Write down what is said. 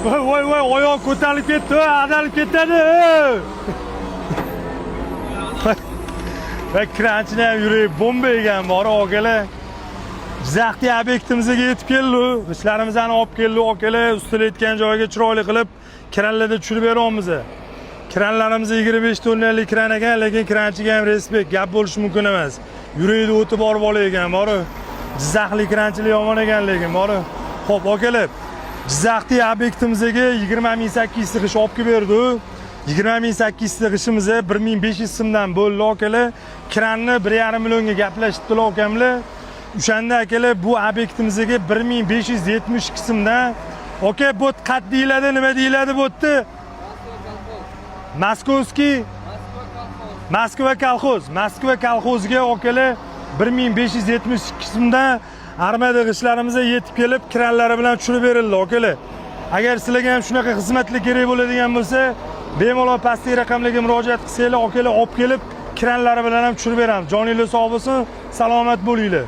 Voy, voy, voy, oyoq ko'tarilib ketdi, voy, adalib ketadi. Va kranchini ham yuragi bomba ekan bor, akalar. Jizzaxdagi obyektimizga yetib keldi. G'ishtlarimizni olib keldi, akalar, ustilayotgan joyiga chiroyli qilib kranlarda tushirib beryapmiz. Kranlarimiz 25 tonnalik kran ekan, lekin kranchiga ham респект, gap bo'lishi mumkin emas. Yuragida o'ti bor bola ekan, boru. Jizzaxlik kranchilar yomon ekan lekin, boru. Xo'p, akalar, Jizzaxdagi obyektimizga 20 800 ta g'isht olib kelib berdi. 20 800 ta g'ishimiz 1500 so'mdan bo'ldi, akalar. Kranni 1,5 millionga gaplashibdilar akamlar. O'shanda, akalar, bu obyektimizga 1572 so'mdan. Aka, bu qat deyiladi, nima deyiladi bu yerda? Московский Moskva kolxoz. Moskva kolxoziga, akalar, 1572 so'mdan armada g'ishtlarimiz yetib kelib, kranlari bilan tushirib berildi, akalar. Agar sizlarga ham shunaqa xizmatlar kerak bo'ladigan bo'lsa, bemalol pastdagi raqamlarga murojaat qilsanglar, akalar, olib kelib, kranlari bilan ham tushirib beramiz. Joninglar sog' bo'lsin, salomat bo'linglar.